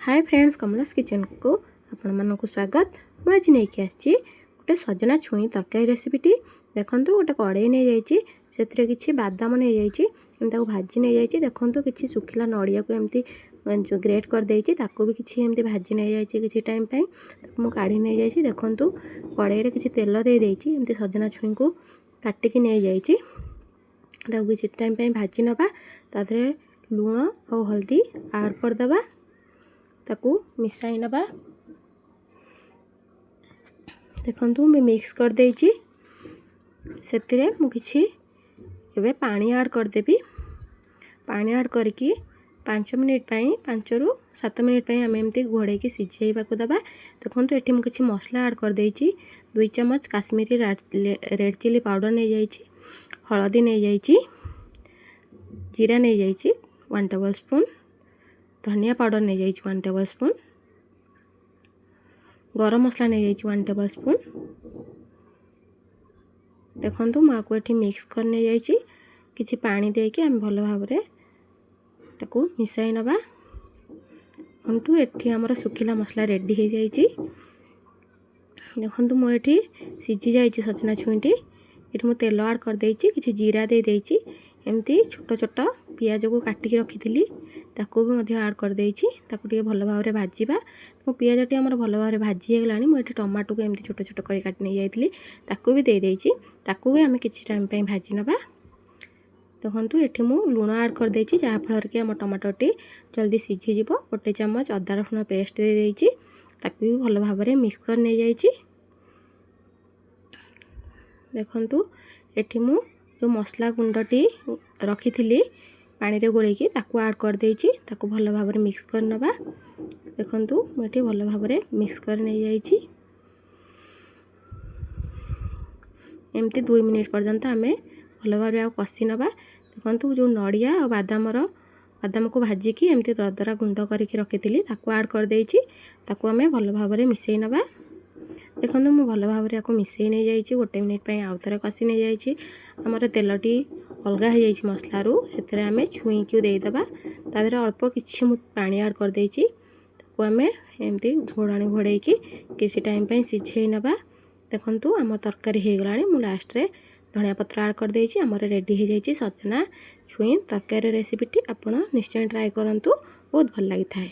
ହାଏ friends, କମଲାସ୍ କିଚେନ୍କୁ ଆପଣମାନଙ୍କୁ ସ୍ୱାଗତ। ମୁଁ ଆଜି ନେଇକି ଆସିଛି ଗୋଟେ ସଜନା ଛୁଇଁ ତରକାରୀ ରେସିପିଟି। ଦେଖନ୍ତୁ, ଗୋଟେ କଡ଼େଇ ନେଇଯାଇଛି, ସେଥିରେ କିଛି ବାଦାମ ନେଇଯାଇଛି, ଏମିତି ତାକୁ ଭାଜି ନେଇଯାଇଛି। ଦେଖନ୍ତୁ, କିଛି ଶୁଖିଲା ନଡ଼ିଆକୁ ଏମିତି ଗ୍ରେଟ୍ କରିଦେଇଛି, ତାକୁ ବି କିଛି ଏମିତି ଭାଜି ନେଇଯାଇଛି। କିଛି ଟାଇମ୍ ପାଇଁ ତାକୁ ମୁଁ କାଢ଼ି ନେଇଯାଇଛି। ଦେଖନ୍ତୁ, କଡ଼େଇରେ କିଛି ତେଲ ଦେଇଦେଇଛି, ଏମିତି ସଜନା ଛୁଇଁକୁ କାଟିକି ନେଇଯାଇଛି। ତାକୁ କିଛି ଟାଇମ୍ ପାଇଁ ଭାଜି ନେବା। ତା ଦେହରେ ଲୁଣ ଆଉ ହଳଦୀ ଆଡ଼୍ କରିଦେବା, ତାକୁ ମିଶାଇ ନେବା। ଦେଖନ୍ତୁ, ମୁଁ ମିକ୍ସ କରିଦେଇଛି। ସେଥିରେ ମୁଁ କିଛି ଏବେ ପାଣି ଆଡ଼୍ କରିଦେବି। ପାଣି ଆଡ଼୍ କରିକି 5 ମିନିଟ୍ ପାଇଁ, 5ରୁ 7 ମିନିଟ୍ ପାଇଁ ଆମେ ଏମିତି ଘୋଡ଼େଇକି ସିଝେଇବାକୁ ଦେବା। ଦେଖନ୍ତୁ, ଏଠି ମୁଁ କିଛି ମସଲା ଆଡ଼୍ କରିଦେଇଛି। 2 ଚାମଚ କାଶ୍ମୀରୀ ରେଡ଼୍ ଚିଲି ପାଉଡ଼ର ନେଇଯାଇଛି, ହଳଦୀ ନେଇଯାଇଛି, ଜିରା ନେଇଯାଇଛି 1 ଟେବଲ୍ ସ୍ପୁନ୍, ଧନିଆ ପାଉଡ଼ର ନେଇଯାଇଛି 1 ଟେବଲ୍ ସ୍ପୁନ୍, ଗରମ ମସଲା ନେଇଯାଇଛି 1 ଟେବଲ୍ ସ୍ପୁନ୍। ଦେଖନ୍ତୁ, ମୁଁ ଆକୁ ଏଠି ମିକ୍ସ କରି ନେଇଯାଇଛି। କିଛି ପାଣି ଦେଇକି ଆମେ ଭଲ ଭାବରେ ତାକୁ ମିଶାଇ ନେବା। ଦେଖନ୍ତୁ, ଏଠି ଆମର ଶୁଖିଲା ମସଲା ରେଡ଼ି ହେଇଯାଇଛି। ଦେଖନ୍ତୁ, ମୁଁ ଏଠି ସିଝି ଯାଇଛି ସଜନା ଛୁଇଁଟି। ଏଠି ମୁଁ ତେଲ ଆଡ଼୍ କରିଦେଇଛି, କିଛି ଜିରା ଦେଇଦେଇଛି। ଏମିତି ଛୋଟ ଛୋଟ ପିଆଜକୁ କାଟିକି ରଖିଥିଲି, ତାକୁ ବି ମଧ୍ୟ ଆଡ଼୍ କରିଦେଇଛି। ତାକୁ ଟିକେ ଭଲ ଭାବରେ ଭାଜିବା। ମୋ ପିଆଜଟି ଆମର ଭଲ ଭାବରେ ଭାଜି ହେଇଗଲାଣି। ମୁଁ ଏଠି ଟମାଟୋକୁ ଏମିତି ଛୋଟ ଛୋଟ କରି କାଟି ନେଇଯାଇଥିଲି, ତାକୁ ବି ଦେଇଦେଇଛି। ତାକୁ ବି ଆମେ କିଛି ଟାଇମ୍ ପାଇଁ ଭାଜି ନେବା। ଦେଖନ୍ତୁ, ଏଠି ମୁଁ ଲୁଣ ଆଡ଼୍ କରିଦେଇଛି, ଯାହାଫଳରେ କି ଆମ ଟମାଟୋଟି ଜଲ୍ଦି ସିଝିଯିବ। 1 ଚାମଚ ଅଦା ରସୁଣ ପେଷ୍ଟ ଦେଇଦେଇଛି, ତାକୁ ବି ଭଲ ଭାବରେ ମିକ୍ସ କରି ନେଇଯାଇଛି। ଦେଖନ୍ତୁ, ଏଠି ମୁଁ ଯେଉଁ ମସଲା ଗୁଣ୍ଡଟି ରଖିଥିଲି ପାଣିରେ ଗୋଳେଇକି, ତାକୁ ଆଡ଼୍ କରିଦେଇଛି। ତାକୁ ଭଲ ଭାବରେ ମିକ୍ସ କରିନେବା। ଦେଖନ୍ତୁ, ମୁଁ ଏଠି ଭଲ ଭାବରେ ମିକ୍ସ କରି ନେଇଯାଇଛି। ଏମିତି 2 ମିନିଟ୍ ପର୍ଯ୍ୟନ୍ତ ଆମେ ଭଲ ଭାବରେ ଆଉ କଷି ନେବା। ଦେଖନ୍ତୁ, ଯେଉଁ ନଡ଼ିଆ ଆଉ ବାଦାମକୁ ଭାଜିକି ଏମିତି ଦରଦରା ଗୁଣ୍ଡ କରିକି ରଖିଥିଲି, ତାକୁ ଆଡ଼୍ କରିଦେଇଛି। ତାକୁ ଆମେ ଭଲ ଭାବରେ ମିଶାଇ ନେବା। ଦେଖନ୍ତୁ, ମୁଁ ଭଲ ଭାବରେ ଆକୁ ମିଶାଇ ନେଇଯାଇଛି। 1 ମିନିଟ୍ ପାଇଁ ଆଉ ଥରେ କଷି ନେଇଯାଇଛି। ଆମର ତେଲଟି ଅଲଗା ହେଇଯାଇଛି ମସଲାରୁ। ସେଥିରେ ଆମେ ଛୁଇଁକୁ ଦେଇଦେବା। ତା ଦେହରେ ଅଳ୍ପ କିଛି ମୁଁ ପାଣି ଆଡ଼୍ କରିଦେଇଛି। ତାକୁ ଆମେ ଏମିତି ଘୋଡ଼ାଣି ଘୋଡ଼େଇକି କିଛି ଟାଇମ୍ ପାଇଁ ସିଝେଇ ନେବା। ଦେଖନ୍ତୁ, ଆମ ତରକାରୀ ହେଇଗଲାଣି। ମୁଁ ଲାଷ୍ଟରେ ଧନିଆ ପତ୍ର ଆଡ଼୍ କରିଦେଇଛି। ଆମର ରେଡ଼ି ହେଇଯାଇଛି ସଜନା ଛୁଇଁ ତରକାରୀ ରେସିପିଟି। ଆପଣ ନିଶ୍ଚୟ ଟ୍ରାଏ କରନ୍ତୁ, ବହୁତ ଭଲ ଲାଗିଥାଏ।